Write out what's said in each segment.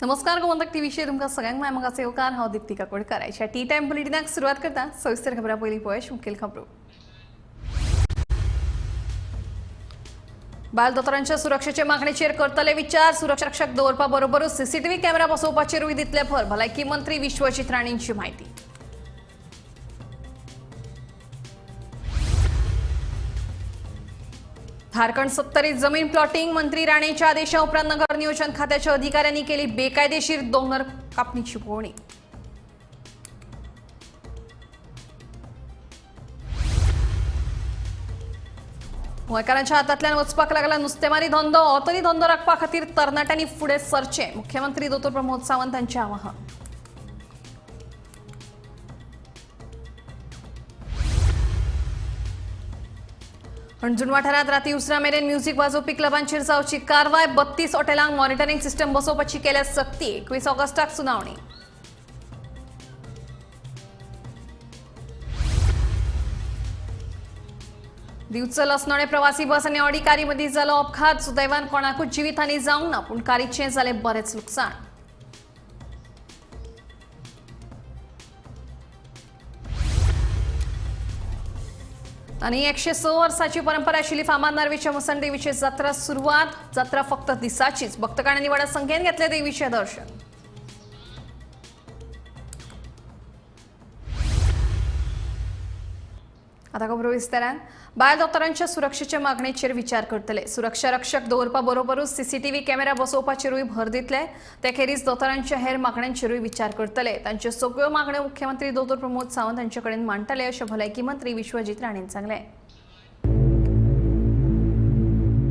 नमस्कार, गोमंतक टीव्हीचेर तुमकां सगळ्यांक माय म्हाका सेवकार. हांव दीप्ती काकोडकर. आयच्या टी टायम बुलेटिनाक सुरवात करता. सविस्तर खबरां पयलीं पळय मुखेल खबरो. बायल दोतोरांच्या सुरक्षेचे मागणेचेर करतले विचार. सुरक्षा रक्षक दवरपा बरोबरूच सीसीटीव्ही कॅमेरा बसोवपाचेरूय दितले भर. भलायकी मंत्री विश्वजीत राणेंची म्हायती. झारखंड सत्तरीत जमीन प्लॉटिंग. मंत्री राणेच्या आदेशा उपरांत नगर नियोजन खात्याच्या अधिकाऱ्यांनी केली बेकायदेशीर डोंगर कापणीची पळोवणी. गोंयकारांच्या हातांतल्यान वचपाक लागला नुस्तेमारी धंदो. हो तरी धंदो राखपा खातीर तरणाट्यांनी फुडें सरचें. मुख्यमंत्री दोतोर प्रमोद सावंत हांचें आवाहन. हणजूण वाठारांत राती उसरां मेरेन म्युझिक वाजोवपी क्लबांचेर जावची कारवाय. 32 हॉटेलांक मॉनिटरिंग सिस्टम बसोवपाची केल्या सक्ती. 21 ऑगस्टाक सुनावणी. दिवचल असनोडे प्रवासी बस आनी ऑडी कारी मदीं जालो अपघात. सुदैवान कोणाकूच जिवीतहानी जावंक ना, पूण कारीचें जालें बरेंच लुकसाण. आनी 106 वर्सांची परंपरा आशिल्ली फामाद नार्वेच्या मसन देवीची जात्रा सुरवात. जात्रा फक्त दिसाचीच. भक्तगणांनी व्हडा संख्येन घेतले देवीचें दर्शन. आता खबरो विस्तारान. बायल दोतोरांच्या सुरक्षेच्या मागणेचेर विचार करतले. सुरक्षा रक्षक दवरपा बरोबरूच सीसीटीव्ही कॅमेरा बसोवपाचेरूय भर दितले. ते खेरीज दोतोरांच्या हेर मागण्यांचेरूय विचार करतले. तांच्यो सगळ्यो मागण्यो मुख्यमंत्री दोतोर प्रमोद सावंत हांचे कडेन मांडटले अशें भलायकी मंत्री विश्वजीत राणेन सांगलें.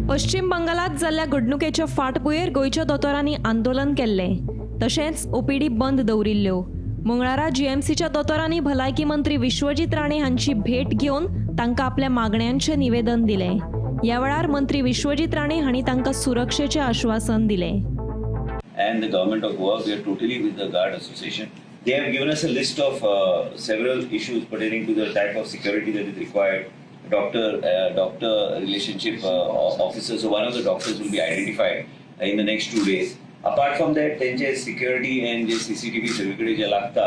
पश्चिम बंगालात जाल्ल्या घडणुकेच्या फाटभुंयेर गोंयच्या दोतोरांनी आंदोलन केल्लें. तशेंच ओपीडी बंद दवरिल्ल्यो. मंगळारा जीएमसीच्या दोतोरांनी भलायकी मंत्री विश्वजीत राणे हांची भेट घेवन तांकां आपल्या मागण्यांचें निवेदन दिलें. ह्या वेळार मंत्री विश्वजीत राणे हांणी तांकां सुरक्षेचें आश्वासन दिलें. And the government of Goa, we are totally with the Guard Association. They have given us a list of several issues pertaining to the type of security that is required. Doctor relationship officers, so one of the doctors will be identified in the next 2 days. Apart from that, तेंचे security and J CCTV सगळीकडे जे लागता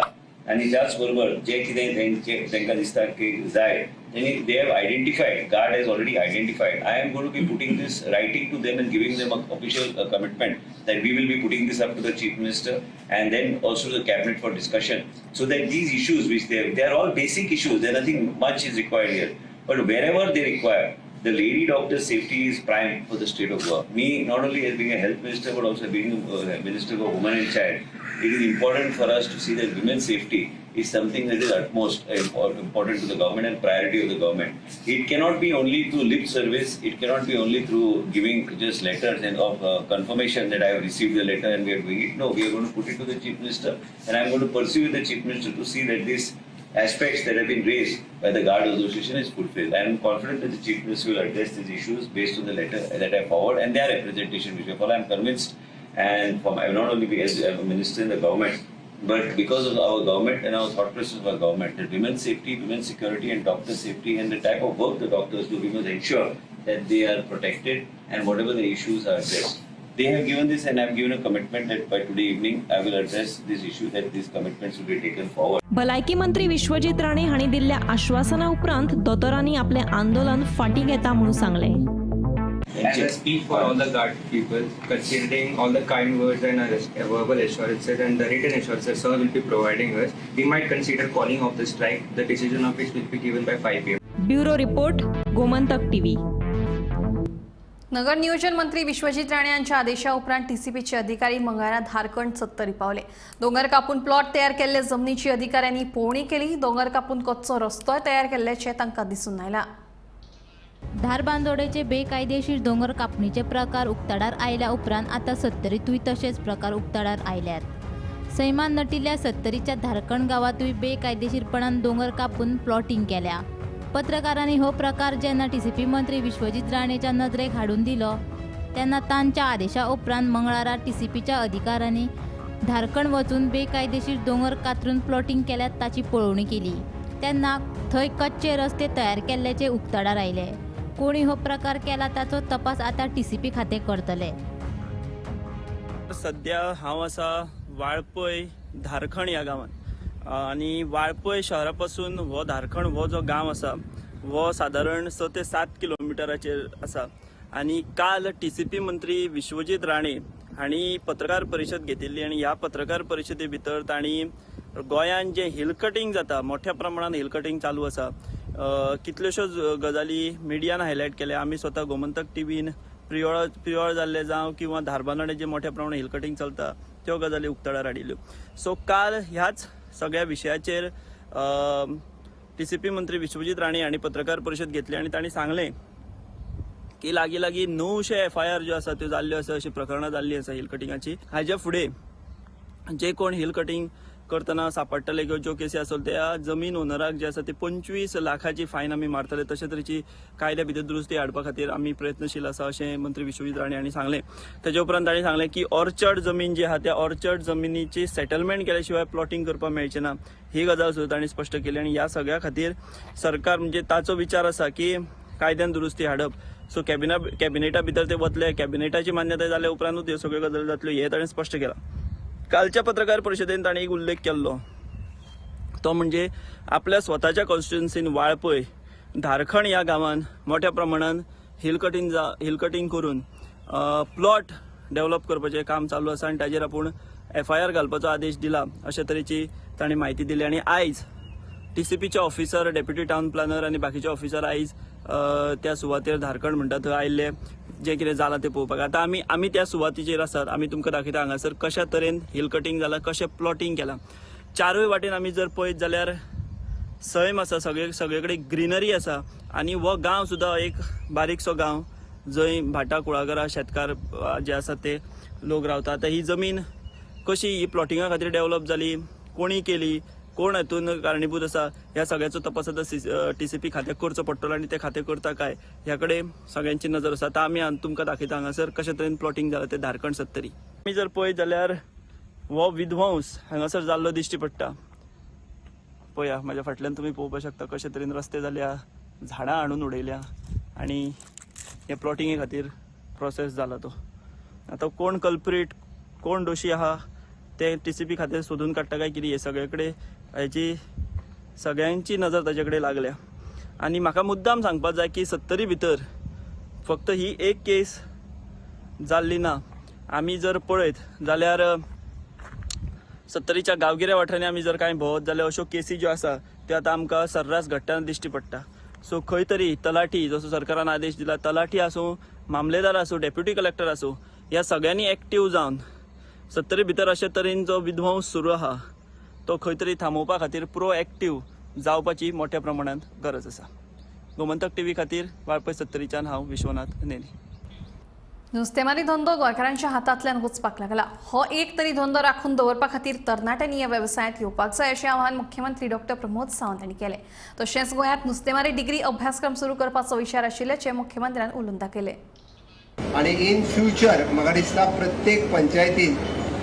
आणि त्याच बरोबर जे कितें तेंचे तेंकां दिसता की जाय तेणी they have identified. Guard has already identified. I am going to be putting this writing to them and giving them a official commitment that we will be putting this up to the Chief Minister and then also to the cabinet for discussion, so that these issues which they are all basic issues, there nothing much is required here, but wherever they require, the lady doctor's safety is prime for the state of Goa. Me, not only as being a health minister, but also being a minister for women and child, it is important for us to see that women's safety is something that is utmost important to the government and priority of the government. It cannot be only through lip service, it cannot be only through giving just letters and of confirmation that I have received the letter and we are doing it. No, we are going to put it to the Chief Minister and I am going to pursue with the Chief Minister to see that these aspects that have been raised by the Guard Association is fulfilled. I am confident that the Chief Minister will address these issues based on the letter that I forward and their representation which I follow. I am convinced, and from I will not only be as a minister in the government, but because of our government and our thought process of our government, that women's safety, women's security and doctor safety and the type of work the doctors do, we must ensure that they are protected and whatever the issues are addressed. They have given this and I have given a commitment that by today evening I will address this issue, that these commitments will be taken forward. भलायकी मंत्री विश्वजीत राणे हांणी दिल्ल्या आश्वासना उपरांत दोतोरांनी आपलें आंदोलन फाटीं घेता म्हणून सांगलें. As I speak for all the guard people, considering all the kind words and verbal assurances and the written assurances sir will be providing us, we might consider calling off the strike, the decision of which will be given by 5 p.m. Bureau report, Gomantak TV. नगर नियोजन मंत्री विश्वजीत राणे यांच्या आदेशा उपरांत टीसीपीचे अधिकारी मंगळारा धारकण सत्तरी पावले. दोंगर कापून प्लॉट तयार केल्ले जमनीची अधिकाऱ्यांनी पळोवणी केली. दोंगर कापून कच्चो रस्तोय तयार केल्ल्याचें तांकां दिसून आयलां. धारबांदोडेचे बेकायदेशीर दोंगर कापणीचे प्रकार उक्ताडार आयल्या उपरांत आतां सत्तरींतूय तशेंच प्रकार उक्ताडार आयल्यात. सैमान नटिल्ल्या सत्तरीच्या धारकण गांवांतूय बेकायदेशीरपणान दोंगर कापून प्लॉटिंग केल्या. पत्रकारांनी हो प्रकार जेन्ना टीसीपी मंत्री विश्वजीत राणेच्या नदरेक हाडून दिलो तेन्ना तांच्या आदेशा उपरांत मंगळारा टीसीपीच्या अधिकाऱ्यांनी धारकण वचून बेकायदेशीर दोंगर कातरून प्लॉटिंग केल्यात ताची पळोवणी केली. तेन्ना थंय कच्चे रस्ते तयार केल्ल्याचे उक्ताडार आयले. कोणी हो प्रकार केला ताचो तपास आतां टीसीपी खातें करतले. सध्या हांव आसा वाळपय धारखण ह्या गांवांत आनी वाळपय शहरा पासून हो धारखण हो जो गांव आसा हो सादारण 6 ते 7 किलोमिटराचेर आसा. आनी काल TCP मंत्री विश्वजीत राणे हांणी पत्रकार परिशद घेतिल्ली आनी ह्या पत्रकार परिशदे भितर तांणी गोंयांत जें हिल कटिंग जाता, मोठ्या प्रमाणान हिल कटिंग चालू आसा, कितल्योश्योच गजाली मिडियान हायलायट केल्या. आमी स्वता गोमंतक टीव्हीन प्रियोळ जाल्ले जावं किंवा धारबांदोडें जे मोठ्या प्रमाणात हिल कटिंग चलता त्यो गजाली उक्ताडार हाडिल्ल्यो. सो काल ह्याच सगळ्या विशयाचेर TCP मंत्री विश्वजीत राणे हांणी पत्रकार परिशद घेतली आनी तांणी सांगलें की लागीं लागीं 900 FIR ज्यो आसा त्यो जाल्ल्यो आसा, अशी प्रकरणां जाल्लीं आसा हिल कटिंगाची. हाज्या फुडें जे कोण हिल कटिंग करतना सापडटले किंवा ज्यो केसी आसतल्यो त्या जमीन ओनराक जे आसा ते 25 लाखाची फायन आमी मारतले. तशे तरेची कायद्या भितर दुरुस्ती हाडपा खातीर आमी प्रयत्नशील आसा अशें मंत्री विश्वजीत राणे हांणी सांगलें. तेजे उपरांत तांणी सांगलें की ऑर्चर्ड जमीन जी आहा त्या ऑर्चर्ड जमिनीची सेटलमेंट केल्या शिवाय प्लॉटिंग करपाक मेळचें ना ही गजाल सुद्दां तांणी स्पश्ट केली. आनी ह्या सगळ्या खातीर सरकार म्हणजे ताचो विचार आसा की कायद्यान दुरुस्ती हाडप. सो कॅबिनेटा भितर ते वतले, कॅबिनेटाची मान्यताय जाल्या उपरांतूच ह्यो सगळ्यो गजाली जातल्यो हें ताणें स्पश्ट केलां. कालच्या पत्रकार परिशदेन ताणें एक उल्लेख केल्लो तो म्हणजे आपल्या स्वताच्या कॉन्स्टिट्युन्सीन वाळपय धारखण ह्या गांवान मोठ्या प्रमाणान हिल कटिंग करून प्लॉट डेव्हलप करपाचें काम चालू आसा आनी ताजेर आपूण FIR घालपाचो आदेश दिला अशे तरेची ताणें म्हायती दिली. आनी आयज TCPचे ऑफिसर, डेप्युटी टावन प्लॅनर आनी बाकीचे ऑफिसर आयज त्या सुवातेर धारखण म्हणटा थंय आयिल्ले जें कितें जालां तें पळोवपाक. आतां आमी त्या सुवातीचेर आसात. आमी तुमकां दाखयता हांगासर कशा तरेन हिल कटिंग जालां, कशें प्लॉटिंग केलां. चारूय वाटेन आमी जर पळयत जाल्यार सैम आसा, सगळे कडेन ग्रिनरी आसा आनी हो गांव सुद्दां एक बारीकसो गांव जंय भाटा कुळागरां शेतकार जे आसा ते लोक रावतात. आतां ही जमीन कशी ही प्लॉटिंगा खातीर डेव्हलप जाली, कोणी केली, कोण हातून कारणीभूत आसा ह्या सगळ्याचो तपास आतां TCP खात्याक करचो पडटलो आनी ते खातें करता काय ह्या कडेन सगळ्यांची नजर आसा. आतां आमी तुमकां दाखयता हांगासर कशे तरेन प्लॉटिंग जालां तें धारखण सत्तरी. आमी जर पळयत जाल्यार हो विध्वंस हांगासर जाल्लो दिश्टी पडटा. पळया म्हाज्या फाटल्यान तुमी पळोवपाक शकता कशे तरेन रस्ते जाल्या, झाडां हाडून उडयल्या आनी हे प्लॉटिंगे खातीर प्रोसेस जाला तो. आतां कोण कल्प्रीट, कोण दोशी आहा ते TCP खातीर सोदून काडटा काय कितें हे सगळे कडेन हेची सगळ्यांची नजर ताजे कडेन लागल्या. आनी म्हाका मुद्दाम सांगपाक जाय की सत्तरी भितर फक्त ही एक केस जाल्ली ना. आमी जर पळयत जाल्यार सत्तरीच्या गांवगिऱ्या वाठारांनी आमी जर कांय भोंवत जाल्यार अश्यो केसी ज्यो आसा त्यो आतां आमकां सर्रास घडटना दिश्टी पडटा. सो खंय तरी तलाठी, जसो सरकारान आदेश दिला, तलाठी आसूं, मामलेदार आसूं, डेप्युटी कलेक्टर आसूं, ह्या सगळ्यांनी एक्टीव जावन सत्तरी भितर अशे तरेन जो विध्वंस सुरू आहा तो खंय तरी थांबोवपा खातीर प्रोएक्टीव जावपाची मोठ्या प्रमाणांत गरज आसा. गोमंतक टीव्ही खातीर वाळपय सत्तरीच्यान हांव विश्वनाथ नेली. नुस्तेमारी धंदो गोंयकारांच्या हातांतल्यान वचपाक लागला. हो एक तरी धंदो राखून दवरपा खातीर तरणाट्यांनी ह्या वेवसायांत येवपाक जाय अशें आवाहन मुख्यमंत्री डॉक्टर प्रमोद सावंत हांणी केलें. तशेंच गोंयांत नुस्तेमारी डिग्री अभ्यासक्रम सुरू करपाचो विचार आशिल्ल्याचें मुख्यमंत्र्यान उलोवन दाखयलें. आनी इन फ्युचर म्हाका दिसता प्रत्येक पंचायतीन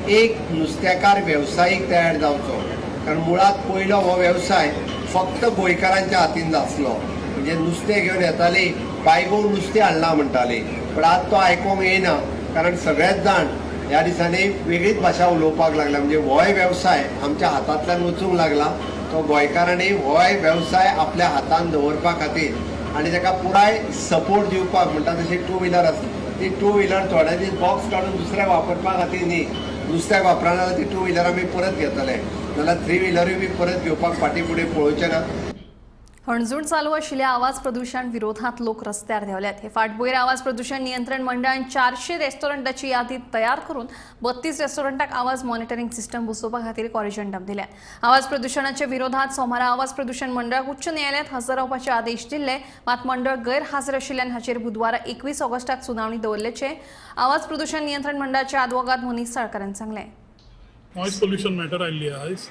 एक नुस्तेकार वेवसायीक तयार जावचो, कारण मुळांत पयलो हो वेवसाय फक्त गोंयकारांच्या हातीन आसलो. म्हणजे नुस्तें घेवन येताली, बायगो नुस्तें हाडलां म्हणटाली, पण आज तो आयकोंक येयना, कारण सगळेच जाण ह्या दिसांनी वेगळीच भाशा उलोवपाक लागला. म्हणजे होय वेवसाय आमच्या हातांतल्यान वचूंक लागला, तो गोंयकारांनी होय वेवसाय आपल्या हातान दवरपा खातीर आनी ताका पुराय सपोर्ट दिवपाक म्हणटा तशी टू व्हिलर आसता ती टू व्हिलर थोड्या दीस बॉक्स काडून दुसऱ्याक वापरपा खातीर न्ही, नुस्त्याक वापरना जाल्यार ती टू व्हिलर आमी परत घेतले, नाल्यार थ्री व्हिलरूय बी परत घेवपाक फाटीं फुडें पळोवचें ना. हणजूण चालू आशिल्ल्या आवाज प्रदूषण विरोधात लोक रस्त्यार देंवल्यात. हे फाटभुंयेर आवाज प्रदूषण नियंत्रण मंडळान 400 रेस्टॉरंटाची यादी तयार करून 32 रेस्टॉरंटाक आवाज मॉनिटरिंग सिस्टम बसोवपा खातीर कॉरिजेंडम दिल्या. आवाज प्रदूषणाच्या विरोधात सोमारा आवाज प्रदूषण मंडळाक उच्च न्यायालयात हजर रावपाचे आदेश दिल्ले, मात मंडळ गैरहाजर आशिल्ल्यान हाचेर बुधवारा 21 ऑगस्टाक सुनावणी दवरल्याचे आवाज प्रदूषण नियंत्रण मंडळाचे आदवोगाद मनीष साळकारान सांगलें. नॉयज पोल्युशन मॅटर आयिल्ली आयज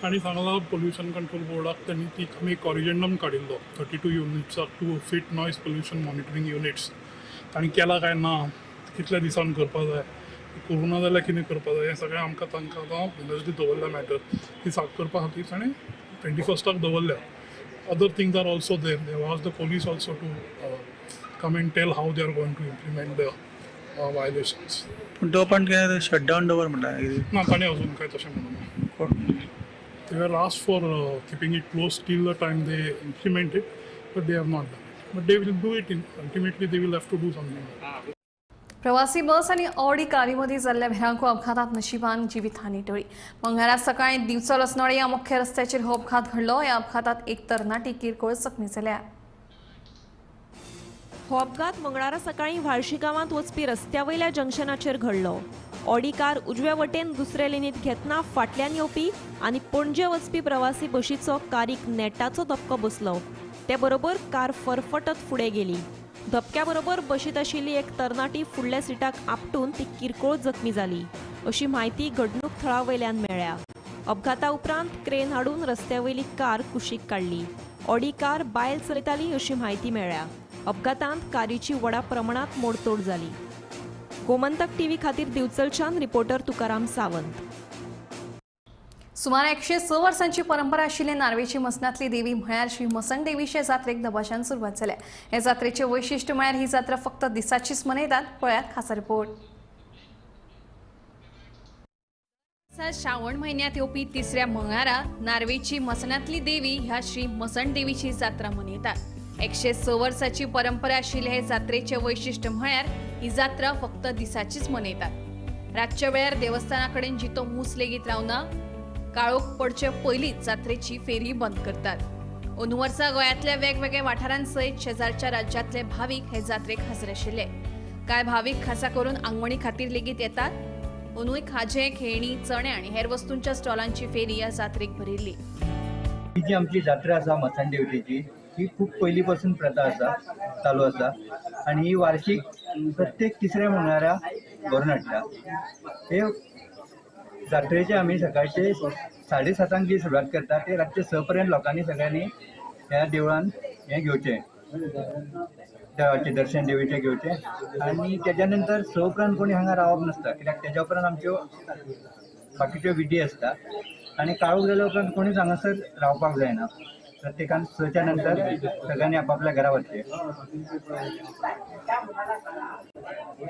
तांणी सांगलां पोल्युशन कंट्रोल बोर्डाक तांणी ती आमी कॉरिजेंडम काडिल्लो 32 युनिट्साक to fit noise pollution monitoring units. तांणी केला काय ना, कितल्या दिसान करपा जाय, करूं ना जाल्यार कितें करपा जाय, हें सगळें आमकां तांकां आतां वेनसडे दवरल्या मॅटर ती साक करपा खातीर ताणें 21 दवरल्या. Other things are also there. They ask the police also to come and tell how they are going to implement the violations. पूण तो पण कितें शटडावन दवर म्हणटा कितें? ना, ताणें अजून काय तशें म्हणूना. They were asked for keeping it closed till the time they implement it, but they have not done it. But they will do it. Ultimately, they will have to do something. प्रवासी बस आनी Audi कारीमध्ये जाल्ल्या भिरांकूळ अपघातात नशिबान जिवीतहानी टळ्ळी. मंगळारा सकाळी दिवचल अस्नोडें ह्या मुख्य रस्त्याचेर हो अपघात घडलो. ह्या अपघातात एक तरणाटी किरकोळ जखमी जाल्या. हो अपघात मंगळारा सकाळी व्हाळशी गांवांत वचपी रस्त्या वयल्या जंक्शनाचेर घडलो. ऑडी कार उजव्या वटेन दुसऱ्या लेनीत घेतना फाटल्यान येवपी आनी पणजे वचपी प्रवासी बशीचो कारीक नेटाचो धपको बसलो. ते बरोबर कार फरफटत फुडें गेली. धपक्या बरोबर बशीत आशिल्ली एक तरणाटी फुडल्या सिटाक आपटून ती किरकोळ जखमी जाली अशी म्हायती घडणूक थळा वयल्यान मेळ्ळ्या. अपघाता उपरांत क्रेन हाडून रस्त्या वयली कार कुशीक काडली. ऑडी कार बायल चलयताली अशी म्हायती मेळ्ळ्या. अपघातांत कारीची व्हडा प्रमाणात मोडतोड जाली. गोमंतक टीव्ही खातीर दिवचलच्यान रिपोर्टर तुकाराम सावंत. सुमार 106 वर्सांची परंपरा आशिल्ले नार्वेची मसणांतली देवी म्हळ्यार श्री मसण देवीचे जात्रेक दबाज्यान सुरवात जाल्या. हे जात्रेचे वैशिश्ट म्हळ्यार ही जात्रा फक्त दिसाचीच मनयतात. पळयात खासा रिपोर्ट. श्रावण म्हयन्यांत येवपी तिसऱ्या मंगळारा नार्वेची मसणांतली देवी ह्या श्री मसण देवीची जात्रा मनयतात. 106 वर्सांची परंपरा आशिल्ले हे जात्रेचे वैशिश्ट म्हळ्यार ही जात्रा फक्त दिसाचीच मनयतात. रातच्या वेळार देवस्थाना कडेन जितो मूस लेगीत रावना. काळोख पडचे पयलींच जात्रेची फेरी बंद करतात. अंदू वर्सा गोंयांतल्या वेगवेगळ्या वाठारांसयत शेजारच्या राज्यांतले भावीक हे जात्रेक हजर आशिल्ले. कांय भावीक खासा करून आंगवणी खातीर लेगीत येतात. अंदूय खाजें, खेळणी, चणे आनी हेर वस्तूंच्या स्टॉलांची फेरी ह्या जात्रेक भरिल्ली. ही जी आमची जात्रा आसा मसण देवतेची ही खूब पयलीं पासून प्रथा आसा, चालू आसा आनी ही वार्षीक प्रत्येक तिसऱ्या मंगळारा भरून हाडटा. हे जात्रेचे आमी सकाळचे 7:30 जी सुरवात करता ते रातचे 6 पर्यंत लोकांनी सगळ्यांनी ह्या देवळान हें घेवचें, देवाचें दर्शन देवीचें घेवचें आनी तेज्या नंतर 6 उपरांत कोणी हांगा रावप नासता, कित्याक तेज्या उपरांत आमच्यो बाकीच्यो विधी आसता आनी काळोख जाल्या उपरांत कोणीच हांगासर रावपाक जायना. प्रत्येकान 6च्या नंतर सगळ्यांनी आपापल्या घरा वचचें.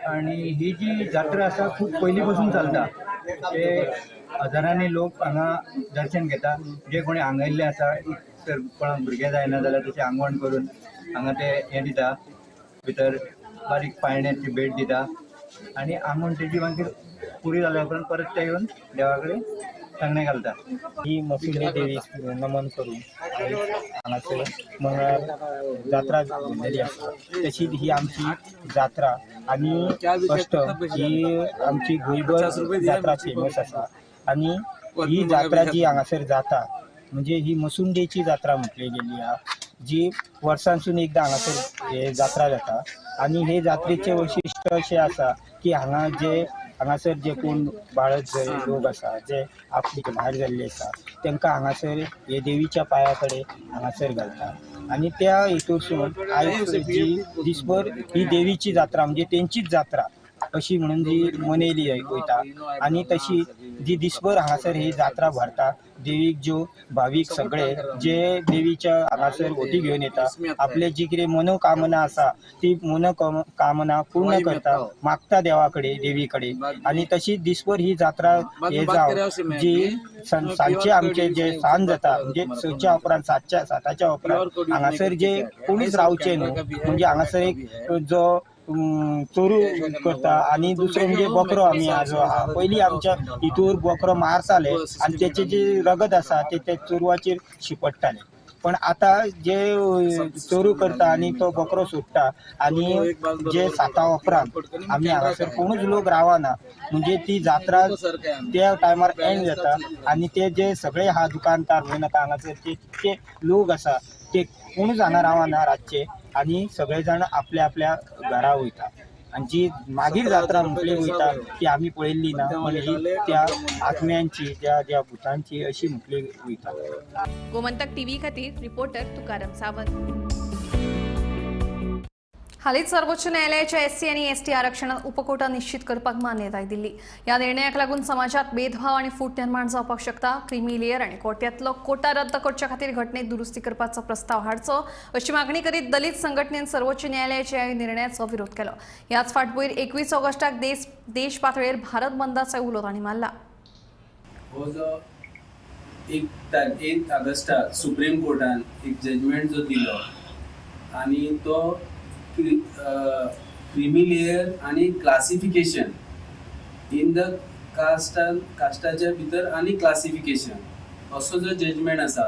आनी ही जी जात्रा आसा खूब पयलीं पासून चलता, ते हजारांनी लोक हांगा दर्शन घेता. जे कोणी आंगयल्ले आसा तर कोणाक भुरगें जायना जाल्यार तशें आंगवण करून हांगा ते हें दिता, भितर बारीक पाळण्याची भेट दिता आनी आंगवण तेजी मागीर पुरी जाल्या उपरांत परत ते येवन देवा कडेन सांगणें घालता. ही मसुंडी देवीक नमन करून हांगासर मंगळार जात्रा जाल्ली आसा. तशीच ही आमची जात्रा आनी अष्टम ही आमची गोंयभर जात्रा फेमस आसा आनी ही जात्रा जी हांगासर जाता म्हणजे ही मसुंडेची जात्रा म्हटली गेल्ली आहा, जी वर्सांसून एकदां हांगासर हे जात्रा जाता. आनी हे जात्रेचें वैशिश्ट अशें आसा की हांगा जे हांगासर जे कोण बाळत जे लोक आसा, जे आपली भायर जाल्ले आसा, तांकां हांगासर हे देवीच्या पांया कडेन हांगासर घालता आनी त्या हेतूरसून आयज जी दिसभर ही देवीची जात्रा म्हणजे तेंचीच जात्रा अशी म्हणून जी मनयली वयता आनी तशी जी दिसभर हांगासर ही जात्रा भरता. देवीक ज्यो भावीक सगळे जे देवीच्या हांगासर होटी घेवन येता, आपले जी कितें मनोकामना आसा ती मनोकामना पूर्ण करता, मागता देवा कडेन, देवी कडेन. आनी तशी दिसभर ही जात्रा हे जावन जी सांजचे आमचे जे सांज जाता म्हणजे 6च्या उपरांत 7च्या उपरांत हांगासर जे कोणीच रावचे न्हू, म्हणजे हांगासर एक जो चोरू करता आनी दुसरें म्हणजे बकरो आमी जो आहा पयलीं आमच्या हितूर बकरो मारताले आनी तेचे जे रगत आसा ते त्या चोरवाचेर शिपडटाले, पण आतां जे चोरू करता आनी तो बकरो सोडटा आनी जे 7 उपरांत आमी हांगासर कोणूच लोक रावना, म्हणजे ती जात्रा त्या टायमार एंड जाता आनी ते जे सगळे आहा दुकानदार म्हणून हांगासर ते लोक आसा ते कोणूच हांगा रावना रातचे आनी सगळे जाण आपल्या आपल्या घरा वयता. आनी जी मागीर जात्रा म्हटली वयता ती आमी पळयल्ली ना, पण ही त्या आत्म्यांची त्या ज्या भुतांची अशी म्हटली वयता. गोमंतक टीव्ही खातीर रिपोर्टर तुकाराम सावंत. हालींच सर्वोच्च न्यायालयाच्या एससी आनी एसटी आरक्षणात उपकोटा निश्चित करपाक मान्यताय दिल्ली. ह्या निर्णयाक लागून समाजात भेदभाव आनी फूट निर्माण जावपाक शकता. क्रिमी लेयर आनी कोट्यांतलो कोटा रद्द करच्या खातीर घटनेत दुरुस्ती करपाचो प्रस्ताव हाडचो अशी मागणी करीत दलित संघटनेन सर्वोच्च न्यायालयाच्या ह्या निर्णयाचो विरोध केलो. ह्याच फाटभूंयेर 21 ऑगस्टाक देश पातळेर भारत बंदाचो उलो तांणी मारला. हो जो 1 ऑगस्टाक सुप्रीम कोर्टान एक जजमेंट जो दिलो आनी तो क्रिमी लेयर आनी क्लासिफिकेशन इन the कास्टाच्या भितर आनी क्लासिफिकेशन असो जो जजमेंट आसा,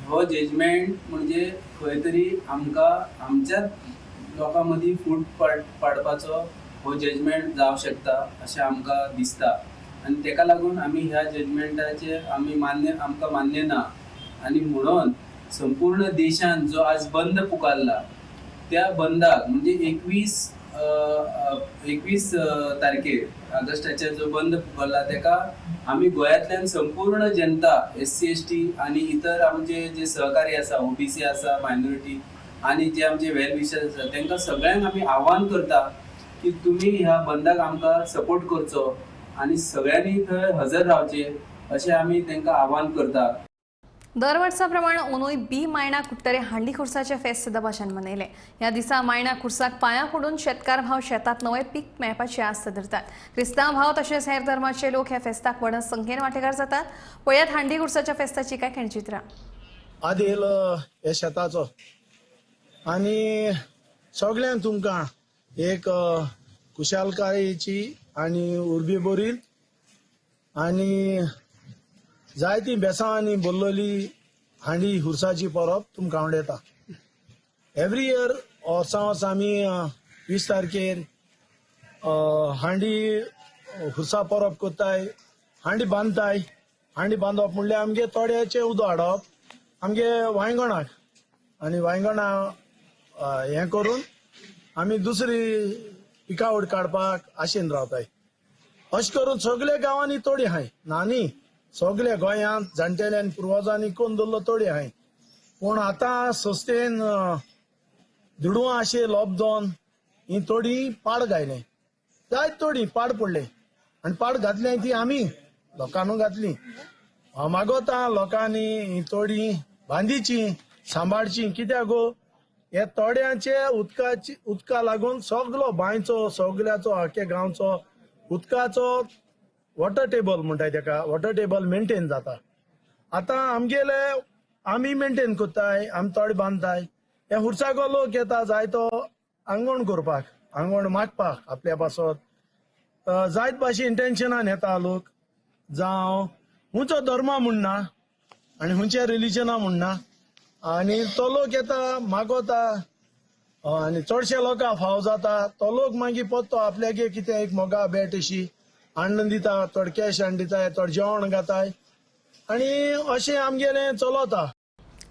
हो जजमेंट म्हणजे खंय तरी आमकां आमच्याच लोकां मदीं फूट पाडपाचो हो जजमेंट जावंक शकता अशें आमकां दिसता आनी तेका लागून आमी ह्या जजमेंटाचे आमी आमकां मान्य ना आनी म्हणून संपूर्ण देशान जो आज बंद पुकारला त्या बंदाक म्हणजे 21 तारखेर ऑगस्टाचेर जो बंद पुकारला तेका आमी गोंयांतल्यान संपूर्ण जनता SC ST आनी इतर आमचे जे सहकारी आसा, OBC आसा, मायनॉरिटी आनी जे आमचे वेल विशर्स आसा तेंकां सगळ्यांक आमी आव्हान करता की तुमी ह्या बंदाक आमकां सपोर्ट करचो आनी सगळ्यांनी थंय हजर रावचें अशें आमी तेंकां आव्हान करता. दर वर्सा प्रमाण ओनूय बी मायणा कुडटरे हांडी खुर्साचे फेस्त दबाज्यान मनयले. ह्या दिसा मायणा खुर्साक पांयां पडून शेतकार भाव शेतात नवे पीक मेळपाची आस्त धरतात. क्रिस्तांव भाव तशेंच हेर धर्माचे लोक ह्या फेस्ताक व्हड संख्येन वांटेकार जातात. पळयात हांडी खुर्साच्या फेस्ताची काय खणचित्रां. आदेल हे शेताचो आनी सगळ्यांक तुमकां एक खुशालकायेची आनी उर्बी बरील आनी जायती बेसांवांनी बोल्लोली हांडी हुरसाची परब तुमकां आवडटा. एवरी इयर वर्सां वर्सां आमी 20 तारखेर हांडी हुरसा परब करताय, हांडी बांदताय. हांडी बांदप म्हणल्यार आमगे तोड्याचें उदक हाडप आमगे वांयगणाक आनी वांयगणा हें करून आमी दुसरी पिकावळ काडपाक आशेन रावताय. अशें करून सगल्या गांवांनी तोडी आहाय ना न्ही, सगल्या गोंयांत जाणटेल्यान पुर्वजांनी कोण दवरलो तोडी आहाय. पूण आतां संस्थेन दुडवां अशें लोबदोन ही तोडी पाड घायले, जायत तोडी पाड पडले आनी पाड घातले ती आमी लोकांनू घातली. हांव मागोता लोकांनी ही तोडी बांदिची सांबाळची, कित्याक गो हे तोड्यांचे उदकाची उदका लागून सगलो बांयचो सगल्याचो आख्या गांवचो उदकाचो वॉटर टेबल म्हणटाय तेका, वॉटर टेबल मेंटेन जाता. आतां आमगेले आमी मेंटेन करताय, आमी तोडे बांदताय. हे हुरसाको लोक येता जायतो आंगवण करपाक, आंगवण मागपाक आपल्या पासत जायत भाशे इंटेन्शनान येता लोक. जावं हुंचो धर्म म्हणना आनी हुंचे रिलिजना म्हणना आनी तो लोक येता मागोता आनी चडशे लोकांक फाव जाता. तो लोक मागीर परतो आपल्यागे कितें एक मोगा भेट अशी हाडून दिता, थोडे कॅश हाडून दिताय, थोडे जेवण घाताय आनी अशें आमगेलें चलता.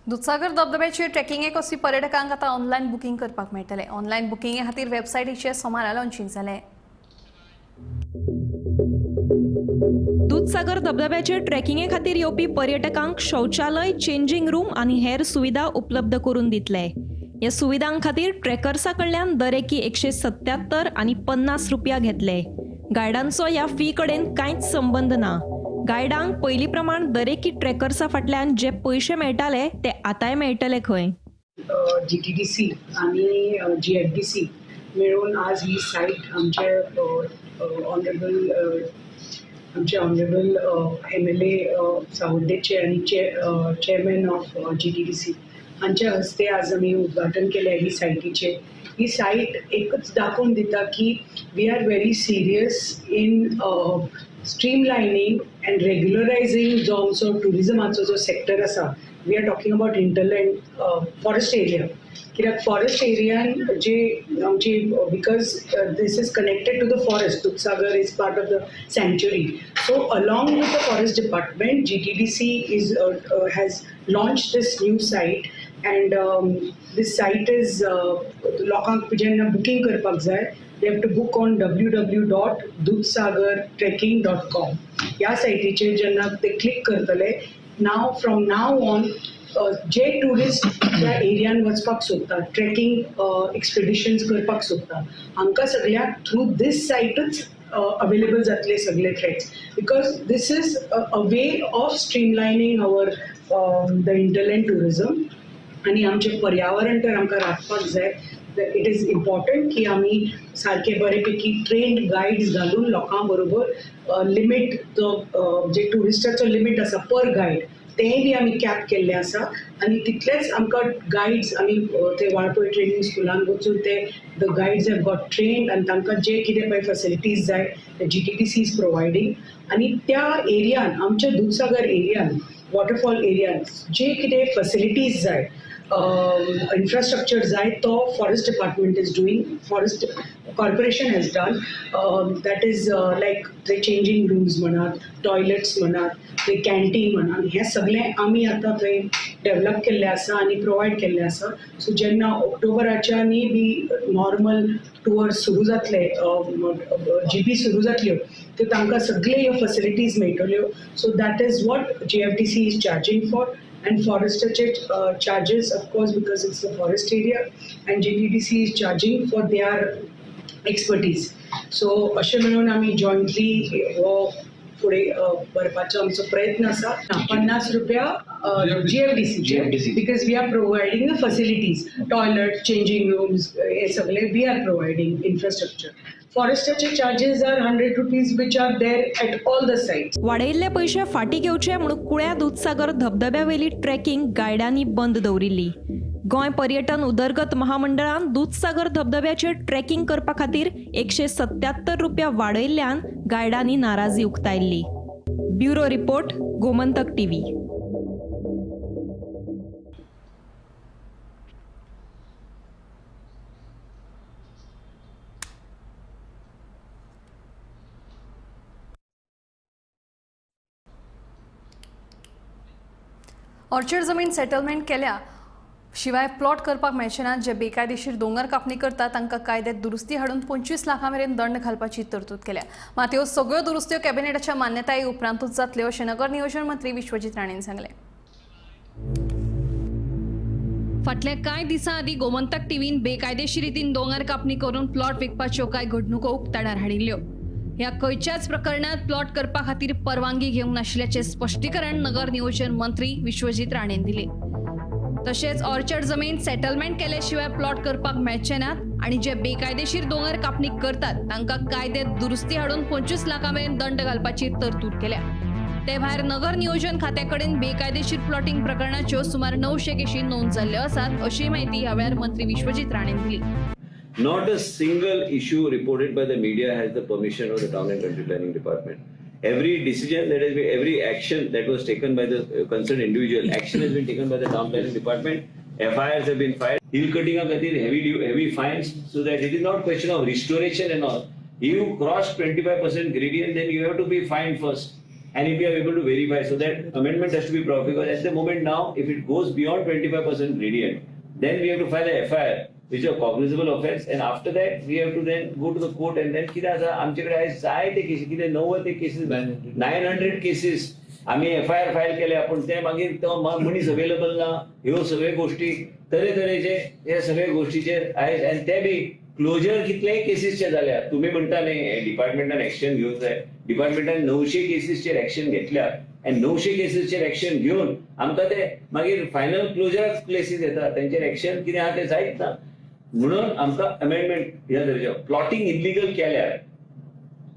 दुधसागर धबधब्याचेर ट्रेकिंगेक वचपी पर्यटकांक आतां ऑनलायन बुकींग करपाक मेळटलें. ऑनलायन बुकिंगे खातीर वेबसायटीचें सोमारा लॉन्चिंग जालें. दुधसागर धबधब्याचेर ट्रेकिंगे खातीर येवपी पर्यटकांक शौचालय, चेंजिंग रूम आनी हेर सुविधा उपलब्ध करून दितले. ह्या सुविधां खातीर ट्रेकर्सा कडल्यान दरेकी 177 आनी 50 रुपया घेतले. गायडांचो ह्या फी कडेन कांयच संबंद ना. गायडांक पयलीं प्रमाण दरेकी ट्रेकर्सा फाटल्यान जे पयशे मेळटाले ते आतांय मेळटले खंय. GTDC आनी GFDC मेळून आज ही सायट आमचे ऑनरेबल आमचे ऑनरेबल MLA सावड्डेचे आनी चेअरमॅन ऑफ GTDC हांच्या हस्ते आज आमी उद्घाटन केलें ही सायटीचें. ही सायट एकच दाखोवन दिता की we are very serious in streamlining and regularising जो आमचो ट्युरिजमाचो जो सेक्टर आसा. We are talking about hinterland forest area, कित्याक फॉरेस्ट एरियान जे आमची because this is connected to the forest, Dudhsagar is part of the sanctuary. So along with the forest department GTDC is has launch this new site and this site is लोकांक जेन्ना booking करपाक जाय they have to book on www.dudhsagartrekking.com. ह्या सायटीचेर जेन्ना ते click करतले, now from now on J tourist त्या एरियान वचपाक सोदता, ट्रेकिंग एक्सपिडिशन्स करपाक सोदता, हांकां सगळ्यांक थ्रू दीस सायटूच अवेलेबल जातले सगळे treks, because this is a way of streamlining our the hinterland tourism. आनी आमचें पर्यावरण तर आमकां राखपाक जाय. It is important की आमी सारके बरे पैकी ट्रेन्ड गायड्स घालून लोकां बरोबर लिमीट तो जे ट्युरिस्टाचो लिमीट आसा पर गायड तेंय बी आमी कॅप केल्लें आसा. आनी तितलेच आमकां गायड्स आमी ते वाळपय ट्रेनींग स्कुलान वचून ते the guides have got trained आनी तांकां जे कितें पळय फॅसिलिटीज जाय GTDC is providing. आनी त्या एरियान आमच्या दुदसागर एरियान वॉटरफॉल एरियान जे कितें फॅसिलिटीज जाय, इन्फ्रास्ट्रक्चर जाय, तो forest department is doing, forest corporation has done. That is like ते चेंजींग रूम्स म्हणात, टॉयलेट्स म्हणात, ते कॅन्टीन म्हणात, हें सगळें आमी आतां थंय डेवलप केल्लें आसा आनी प्रोवायड केल्लें आसा. सो जेन्ना ऑक्टोबराच्यानूय बी नॉर्मल टुअर्स सुरू जातले, जीपी सुरू जातल्यो, त्यो तांकां सगळे ह्यो फॅसिलिटीज मेळटल्यो. So that is what GFDC is charging for. And forester charges, of course, because it's the forest area, and GTDC is charging for their expertise. So अशें म्हणून आमी जॉयंटली हो फुडें व्हरपाचो आमचो प्रयत्न आसा. 50 रुपया GFDC, because we are providing the facilities, toilet, changing rooms, हे सगळे we are providing infrastructure. फॉरेस्टाचे charges are 100 rupees which are there at all the sites. वाडयिल्ले पयशे फाटी घेवचे म्हणून कुळ्या दुदसागर धबधब्यावेली ट्रेकिंग गायडांनी बंद दवरिल्ली. गोंय पर्यटन उदरगत महामंडळान दुदसागर धबधब्याचेर ट्रेकिंग करपा खातीर 177 रुपया वाडयिल्ल्यान गायडांनी नाराजी उक्तायल्ली. Bureau report, Gomantak TV. Orchard जमीन सेटलमेंट केल्या शिवाय प्लॉट करपाक मेळचे ना. जे बेकायदेशीर दोंगर कापणी करतात तांकां कायद्यात दुरुस्ती हाडून 25 लाखां मेरेन दंड घालपाची तरतूद केल्या. मात ह्यो सगळ्यो दुरुस्त्यो कॅबिनेटाच्या मान्यताये उपरांतूच जातल्यो अशें नगर नियोजन मंत्री विश्वजीत राणेन सांगलें. फाटल्या कांय दिसां आदीं गोमंतक टीव्हीन बेकायदेशीर रितीन दोंगर कापणी करून प्लॉट विकपाच्यो कांय घडणुको उक्ताडार हाडिल्ल्यो. ह्या खंयच्याच प्रकरणात प्लॉट करपा खातीर परवानगी घेवंक नाशिल्ल्याचें स्पश्टीकरण नगर नियोजन मंत्री विश्वजीत राणेन दिलें. तशेंच ऑर्चर्ड जमीन सेटलमेंट केल्या शिवाय प्लॉट करपाक मेळचे नात आनी जे बेकायदेशीर दोंगर कापणी करतात तांकां कायद्यात दुरुस्ती हाडून 25 लाखां मेरेन दंड घालपाची तरतूद केल्या. ते भायर नगर नियोजन खात्या कडेन बेकायदेशीर प्लॉटिंग प्रकरणाच्यो सुमार 900 केशी नोंद जाल्ल्यो आसात अशी म्हायती ह्या वेळार मंत्री विश्वजीत राणेन दिली. Not a single issue reported by the media has the permission of the Town and Country Planning Department. Every decision that has been, every action that was taken by the concerned individual, action has been taken by the Town Planning Department. FIRs have been filed. Hill cutting खातीर heavy fines, so that it is not question of restoration and all. You cross 25% gradient, then you have to be fined first. And if you are able to verify, so that amendment has to be brought, because at the moment now, if it goes beyond 25% gradient, then we have to file a FIR, which is a cognizable offense, and after that we have to then go to the court. And then कितें आसा आमचे कडेन आयज जायते केसी, कितें 90 cases, 900 cases आमी FIR file केल्या, पूण ते मागीर तो मनीस अवेलेबल ना. ह्यो सगळ्यो गोष्टी तरेतरेचे हे सगळे गोष्टीचेर आयज, आनी ते बी क्लोजर कितलेय केसीसचे जाल्या. तुमी म्हणटा न्ही डिपार्टमेंटान एक्शन घेवंक जाय, डिपार्टमेंटान 900 केसीसचेर एक्शन घेतल्या आनी 900 केसीसचेर एक्शन घेवन आमकां ते मागीर फायनल क्लोजर केसीस येता, तेंचेर एक्शन कितें आहा तें जायत ना. म्हणून आमकां अमेंडमेंट ह्या तरेचे प्लॉटिंग इल्लिगल केल्यार,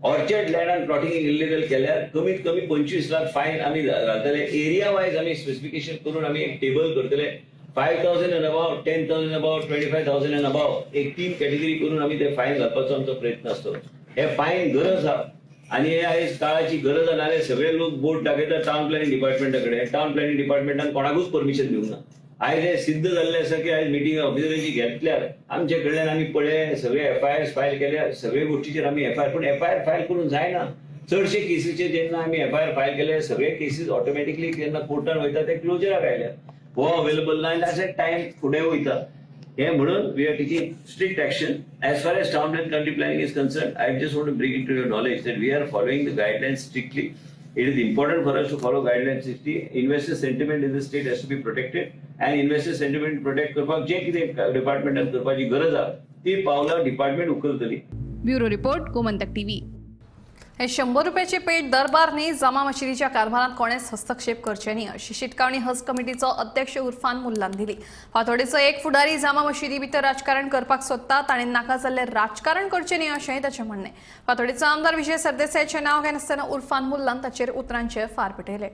ऑर्चर्ड लँडान प्लॉटिंग इल्लिगल केल्यार कमीत कमी 25 लाख फायन आमी घालतले. एरिया वायज आमी स्पेसिफिकेशन करून आमी एक टेबल करतले, 5,000 and above, 10,000 above, 25,000 and above, एक 3 कॅटेगरी करून आमी ते फायन घालपाचो आमचो प्रयत्न आसतो. हे फायन गरज आहा आनी हे आयज काळाची गरज आहा. नाल्यार सगळे लोक बोट दाखयतात टावन प्लॅनिंग डिपार्टमेंटा कडेन. टावन प्लॅनिंग डिपार्टमेंटान कोणाकूच परमिशन दिवंक ना. आयज हे सिद्ध जाल्लें आसा की आयज मिटींग ऑफिसरांची घेतल्यार आमचे कडल्यान आमी पळय सगळे FIR file केल्या, सगळे गोष्टीचेर आमी FIR, पूण FIR file करून जायना. चडशे केसीचेर जेन्ना आमी FIR file केले, सगळे केसीस ऑटोमॅटिकली जेन्ना कोर्टान वयता ते क्लोजराक आयल्या, हो अवेलेबल ना आनी अशें टायम फुडें वयता. हे म्हणून we are taking strict action. As far as town and country planning is concern, I just want to bring it to your knowledge that we are following the guidelines strictly. It is important for us to follow guideline 60. Investor sentiment in the state has to be protected and investor sentiment protect करपाक जें कितें डिपार्टमेंटान करपाची गरज आहा ती पावलां department उखलतली. Bureau report, Gomantak TV. हे 100 रुपयाचे पेट दरबार न्ही, जामा मशिदीच्या कारभारात कोणेच हस्तक्षेप करचे न्ही अशी शिटकावणी हज कमिटीचो अध्यक्ष उर्फान मुल्लान दिली. फातोडेचो एक फुडारी जामा मशिदी भितर राजकारण करपाक सोदता, ताणें नाका जाल्लें राजकारण करचें न्ही अशेंय ताचें म्हणणें. फातोडेचो आमदार विजय सरदेसायाचें नांव घेनासतना उर्फान मुल्लान ताचेर उतरांचे फार पेटयले.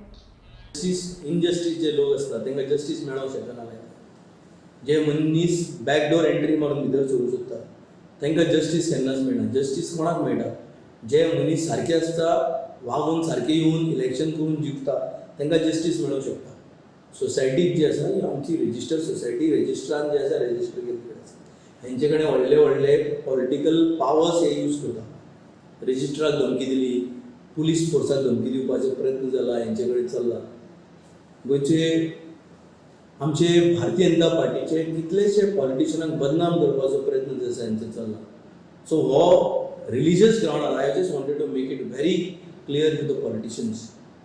जस्टीस इनजस्टीस जे लोक आसता तांकां जस्टीस मेळोंक शकना. जे मनीस बॅकडोर एंट्री मारून भितर सरूंक सोदता तांकां जस्टीस केन्नाच मेळना. जस्टीस कोणाक मेळटा? जे मनीस सारके आसता, वागून सारके येवन इलेक्शन करून जिखता तांकां जस्टीस मेळोंक शकता. सोसायटीक जी आसा ही आमची रजिस्टर सोसायटी, रजिस्ट्रान जे आसा रजिस्टर केल्ली आसा, हेंचे कडेन व्हडले व्हडले पॉलिटिकल पावर्स हे यूज करता. रजिस्ट्राक धमकी दिली, पुलीस फोर्साक धमकी दिवपाचो प्रयत्न जाला, हेंचे कडेन चल्ला. गोंयचे आमचे भारतीय जनता पार्टीचे कितलेशे पॉलिटिशनांक बदनाम करपाचो प्रयत्न जो आसा हेंचो चल्ला. सो हो religious ground, I just wanted to make it very clear to the politicians,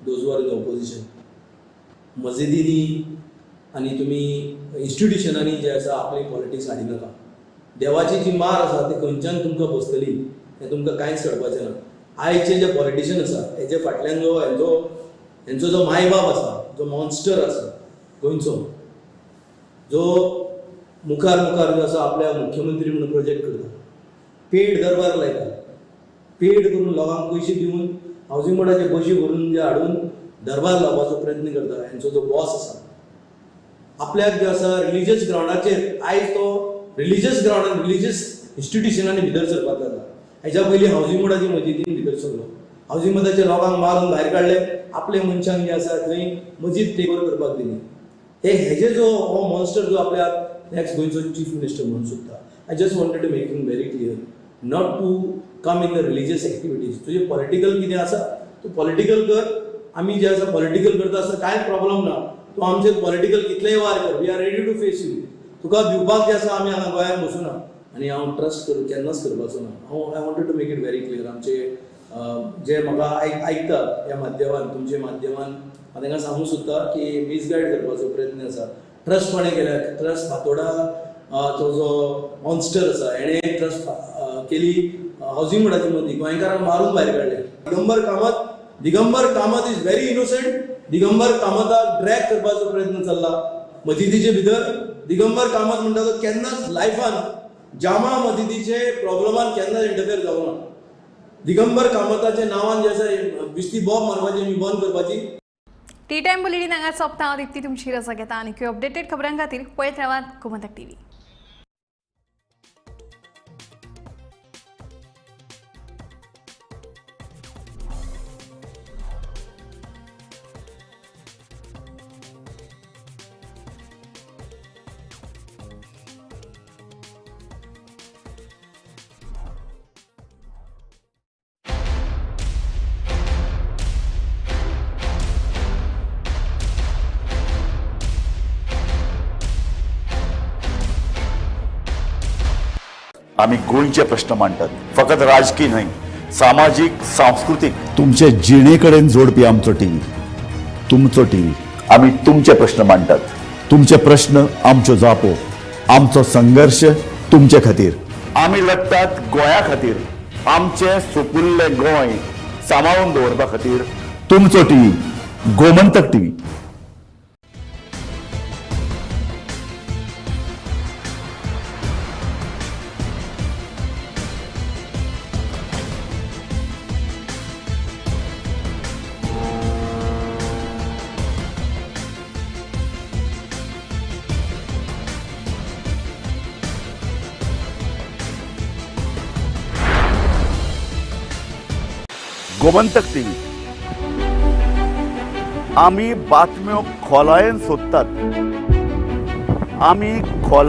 those who are in the opposition. मस्जिदींनी आनी तुमी इन्स्टिट्युशनांनी जे आसा आपली पॉलिटिक्स हाडिनाका. देवाची जी मार आसा ती खंयच्यान तुमकां बसतली हें तुमकां कांयच कळपाचें ना. आयचे जे पॉलिटिशन आसा हेजे फाटल्यान जो हेंचो जो मायबाप आसा, जो मॉन्स्टर आसा गोंयचो, जो मुखार मुखार जो आसा आपल्या मुख्यमंत्री म्हणून प्रोजेक्ट करता, पेड दरबार लायता, पेड करून लोकांक पयशे दिवन हावजींग बोर्डाचे बशी भरून जे हाडून दरबार लावपाचो प्रयत्न करता. हेंचो जो बॉस आसा आपल्याक जे आसा रिलिजियस ग्रावंडाचेर, आयज तो रिलिजियस ग्रावंडान रिलिजियस इन्स्टिट्युशनांनी भितर सरपाक लागला. हेच्या पयलीं हावजींग बोर्डाची मजिदीन भितर सरलो, हावजींग बोर्डाचे लोकांक मारून भायर काडले, आपले मनशांक जे आसा थंय मजीद टेक ओवर करपाक दिली. हे हेजे जो हो मॉन्स्टर जो आपल्याक नेक्स्ट गोंयचो चीफ मिनिस्टर म्हणून सोदता. I just wanted to make him very clear not to come in the religious activities. तुजें पॉलिटिकल कितें आसा तूं पॉलिटिकल कर, आमी जे आसा पॉलिटिकल करता आसतना कांय प्रॉब्लम ना. तूं आमचेर पॉलिटिकल कितलेय वार कर, we are ready to face you. तुका भिवपाक जें आसा आमी हांगा गोंयांत बसूना आनी हांव ट्रस्ट करूं केन्नाच करपाचो ना. हांव I wanted to make it very clear. आमचे जे म्हाका आयकता ह्या माध्यमान, तुमचे माध्यमान हांव तांकां सांगूंक सोदता की मिसगायड करपाचो प्रयत्न आसा. ट्रस्ट कोणें केल्या? ट्रस्ट फातोडा तो जो मॉन्स्टर आसा हेणें ट्रस्ट केली हावजींग बोर्डाच्या मदीं, गोंयकारांक मारून भायर काडले. Digambar Kamat, Digambar Kamat is very innocent. Digambar कामताक drag करपाचो प्रयत्न चल्ला मजिदीचे भितर. दिगंबर कामत म्हणटा तो केन्नाच लायफान जामा मजिदीचे प्रॉब्लमान केन्नाच इंटरफेयर जावना. दिगंबर कामताच्या नांवान जे आसा बिस्ती बॉम्ब मारपाची आमी बंद करपाची. टी टायम बुलेटीन हांगा सोंपता. हांव दीप्ती तुमची रजा घेता आनी अपडेटेड खबरां खातीर पळयत रावात गोमंतक टीव्ही. आमी गोंयचे प्रश्न मांडटात, फकत राजकीय न्हय, सामाजीक, सांस्कृतीक, तुमचे जिणे कडेन जोडपी आमचो टीव्ही, तुमचो टीव्ही. आमी तुमचे प्रश्न मांडटात, तुमचे प्रश्न आमच्यो जापो, आमचो संघर्श तुमचे खातीर. आमी लढटात गोंया खातीर, आमचें सुपुल्लें गोंय सांबाळून दवरपा खातीर. तुमचो TV, Gomantak TV. Gomantak TV. आमी बातम्यो खोलायेन सोदतात, आमी खोला